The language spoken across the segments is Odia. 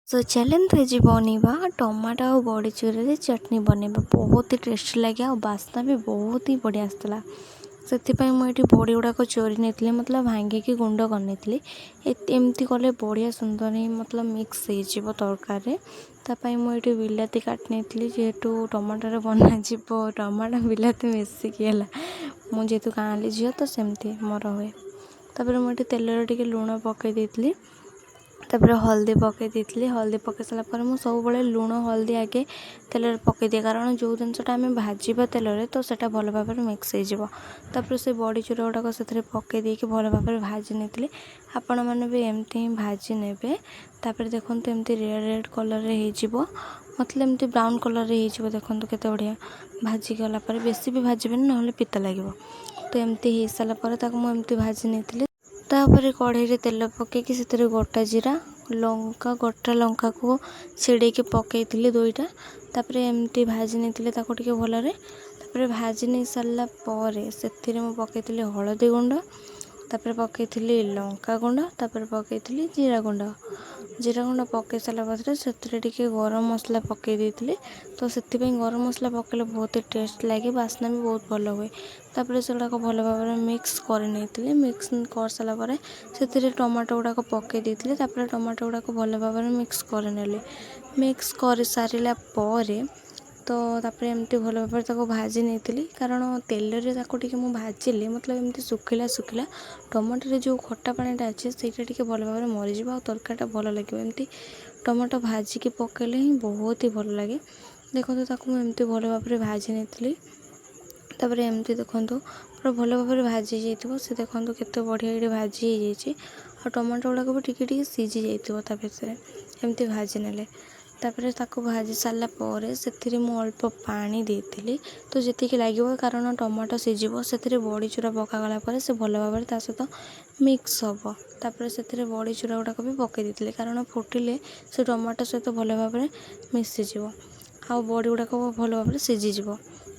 ସୋ ଚାଲନ୍ତୁ, ଆଜି ବନେଇବା ଟମାଟୋ ଆଉ ବଡ଼ି ଚୁରାରେ ଚଟଣି ବନେଇବା। ବହୁତ ହି ଟେଷ୍ଟି ଲାଗେ ଆଉ ବାସ୍ନା ବି ବହୁତ ହି ବଢ଼ିଆ ଆସୁଥିଲା। ସେଥିପାଇଁ ମୁଁ ଏଠି ବଡ଼ି ଗୁଡ଼ାକ ଚୋରି ନେଇଥିଲି, ମତଲବ ଭାଙ୍ଗିକି ଗୁଣ୍ଡ କରିନେଇଥିଲି। ଏମିତି କଲେ ବଢ଼ିଆ ସୁନ୍ଦର ହିଁ ମତଲବ ମିକ୍ସ ହେଇଯିବ ତରକାରୀରେ। ତା ପାଇଁ ମୁଁ ଏଠି ବିଲାତି କାଟି ନେଇଥିଲି, ଯେହେତୁ ଟମାଟୋରେ ବନାଯିବ, ଟମାଟୋ ବିଲାତି ମିଶିକି ହେଲା। ମୁଁ ଯେହେତୁ ଗାଁଲି ଝିଅ, ତ ସେମିତି ମୋର ହୁଏ। ତାପରେ ମୁଁ ଏଠି ତେଲରେ ଟିକେ ଲୁଣ ପକାଇ ଦେଇଥିଲି, ତାପରେ ହଳଦୀ ପକାଇ ଦେଇଥିଲି। ହଳଦୀ ପକାଇ ସାରିଲା ପରେ, ମୁଁ ସବୁବେଳେ ଲୁଣ ହଳଦୀ ଆଗେ ତେଲରେ ପକାଇଦିଏ, କାରଣ ଯେଉଁ ଜିନିଷଟା ଆମେ ଭାଜିବା ତେଲରେ, ତ ସେଇଟା ଭଲ ଭାବରେ ମିକ୍ସ ହେଇଯିବ। ତାପରେ ସେ ବଡ଼ି ଚୁରା ଗୁଡ଼ାକ ସେଥିରେ ପକାଇ ଦେଇକି ଭଲ ଭାବରେ ଭାଜି ନେଇଥିଲି। ଆପଣମାନେ ବି ଏମିତି ହିଁ ଭାଜି ନେବେ। ତାପରେ ଦେଖନ୍ତୁ, ଏମିତି ରେଡ଼୍ ରେଡ଼୍ କଲର୍ରେ ହେଇଯିବ, ମତଲବ ଏମିତି ବ୍ରାଉନ୍ କଲର୍ରେ ହେଇଯିବ। ଦେଖନ୍ତୁ କେତେ ବଢ଼ିଆ ଭାଜି ଗଲା ପରେ। ବେଶୀ ବି ଭାଜିବେନି, ନହେଲେ ପିତା ଲାଗିବ। ତ ଏମିତି ହେଇସାରିଲା ପରେ ତାକୁ ମୁଁ ଏମିତି ଭାଜି ନେଇଥିଲି। ତାପରେ କଢ଼େଇରେ ତେଲ ପକାଇକି ସେଥିରେ ଗୋଟା ଜିରା, ଲଙ୍କା, ଗୋଟା ଲଙ୍କାକୁ ଛିଡ଼େଇକି ପକାଇଥିଲି ଦୁଇଟା। ତାପରେ ଏମିତି ଭାଜି ନେଇଥିଲି ତାକୁ ଟିକେ ଭଲରେ। ତାପରେ ଭାଜି ନେଇ ସାରିଲା ପରେ ସେଥିରେ ମୁଁ ପକାଇଥିଲି ହଳଦୀ ଗୁଣ୍ଡ, ତାପରେ ପକାଇଥିଲି ଲଙ୍କା ଗୁଣ୍ଡ, ତାପରେ ପକାଇଥିଲି ଜିରା ଗୁଣ୍ଡ। ଜିରା ଗୁଣ୍ଡ ପକାଇ ସାରିଲା ପରେ ସେଥିରେ ଟିକେ ଗରମ ମସଲା ପକାଇ ଦେଇଥିଲି। ତ ସେଥିପାଇଁ ଗରମ ମସଲା ପକାଇଲେ ବହୁତ ଟେଷ୍ଟ ଲାଗେ, ବାସ୍ନା ବି ବହୁତ ଭଲ ହୁଏ। ତାପରେ ସେଗୁଡ଼ାକ ଭଲ ଭାବରେ ମିକ୍ସ କରି ନେଇଥିଲି। ମିକ୍ସ କରିସାରିଲା ପରେ ସେଥିରେ ଟମାଟୋ ଗୁଡ଼ାକ ପକାଇ ଦେଇଥିଲି। ତାପରେ ଟମାଟୋ ଗୁଡ଼ାକ ଭଲ ଭାବରେ ମିକ୍ସ କରିନେଲି। ମିକ୍ସ କରିସାରିଲା ପରେ ତ ତାପରେ ଏମିତି ଭଲ ଭାବରେ ତାକୁ ଭାଜି ନେଇଥିଲି, କାରଣ ତେଲରେ ତାକୁ ଟିକେ ମୁଁ ଭାଜିଲେ, ମତଲବ ଏମିତି ଶୁଖିଲା ଶୁଖିଲା ଟମାଟୋରେ ଯେଉଁ ଖଟା ପାଣିଟା ଅଛି, ସେଇଟା ଟିକେ ଭଲ ଭାବରେ ମରିଯିବ ଆଉ ତରକାରୀଟା ଭଲ ଲାଗିବ। ଏମିତି ଟମାଟୋ ଭାଜିକି ପକାଇଲେ ହିଁ ବହୁତ ହି ଭଲ ଲାଗେ। ଦେଖନ୍ତୁ, ତାକୁ ମୁଁ ଏମିତି ଭଲ ଭାବରେ ଭାଜି ନେଇଥିଲି। ତାପରେ ଏମିତି ଦେଖନ୍ତୁ, ପୁରା ଭଲ ଭାବରେ ଭାଜି ଯାଇଥିବ ସେ। ଦେଖନ୍ତୁ କେତେ ବଢ଼ିଆ ଏଇଠି ଭାଜି ହେଇଯାଇଛି ଆଉ ଟମାଟୋ ଗୁଡ଼ାକ ବି ଟିକେ ଟିକେ ସିଝି ଯାଇଥିବ ତା ଭିତରେ, ଏମିତି ଭାଜି ନେଲେ। ତାପରେ ତାକୁ ଭାଜି ସାରିଲା ପରେ ସେଥିରେ ମୁଁ ଅଳ୍ପ ପାଣି ଦେଇଥିଲି, ତ ଯେତିକି ଲାଗିବ, କାରଣ ଟମାଟୋ ସିଝିବ, ସେଥିରେ ବଡ଼ି ଚୁରା ପକାଗଲା ପରେ ସେ ଭଲ ଭାବରେ ତା ସହିତ ମିକ୍ସ ହେବ। ତାପରେ ସେଥିରେ ବଡ଼ି ଚୁରା ଗୁଡ଼ାକ ବି ପକାଇ ଦେଇଥିଲି, କାରଣ ଫୁଟିଲେ ସେ ଟମାଟୋ ସହିତ ଭଲ ଭାବରେ ମିଶିଯିବ ଆଉ ବଡ଼ି ଗୁଡ଼ାକ ଭଲ ଭାବରେ ସିଝିଯିବ।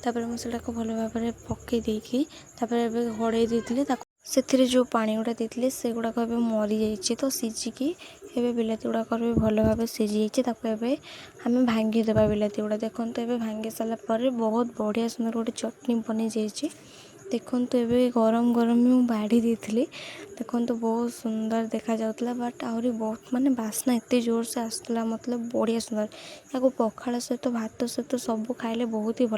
ତାପରେ ମୁଁ ସେଟାକୁ ଭଲ ଭାବରେ ପକାଇ ଦେଇକି ତାପରେ ଏବେ ଘୋଡ଼େଇ ଦେଇଥିଲି ତାକୁ। ସେଥିରେ ଯେଉଁ ପାଣି ଗୁଡ଼ା ଦେଇଥିଲି, ସେଗୁଡ଼ାକ ଏବେ ମରିଯାଇଛି, ତ ସିଝିକି ଏବେ ବିଲାତି ଗୁଡ଼ାକର ବି ଭଲ ଭାବେ ସିଝିଯାଇଛି। ତାକୁ ଏବେ ଆମେ ଭାଙ୍ଗିଦେବା ବିଲାତି ଗୁଡ଼ା। ଦେଖନ୍ତୁ, ଏବେ ଭାଙ୍ଗି ସାରିଲା ପରେ ବହୁତ ବଢ଼ିଆ ସୁନ୍ଦର ଗୋଟେ ଚଟଣି ବନିଯାଇଛି। ଦେଖନ୍ତୁ, ଏବେ ଗରମ ଗରମ ମୁଁ ବାଢ଼ି ଦେଇଥିଲି। ଦେଖନ୍ତୁ, ବହୁତ ସୁନ୍ଦର ଦେଖାଯାଉଥିଲା, ବଟ୍ ଆହୁରି ବହୁତ ମାନେ ବାସ୍ନା ଏତେ ଜୋରସେ ଆସୁଥିଲା, ମତଲବ ବଢ଼ିଆ ସୁନ୍ଦର। ଏହାକୁ ପଖାଳ ସହିତ, ଭାତ ସହିତ ସବୁ ଖାଇଲେ ବହୁତ ହି ଭଲ।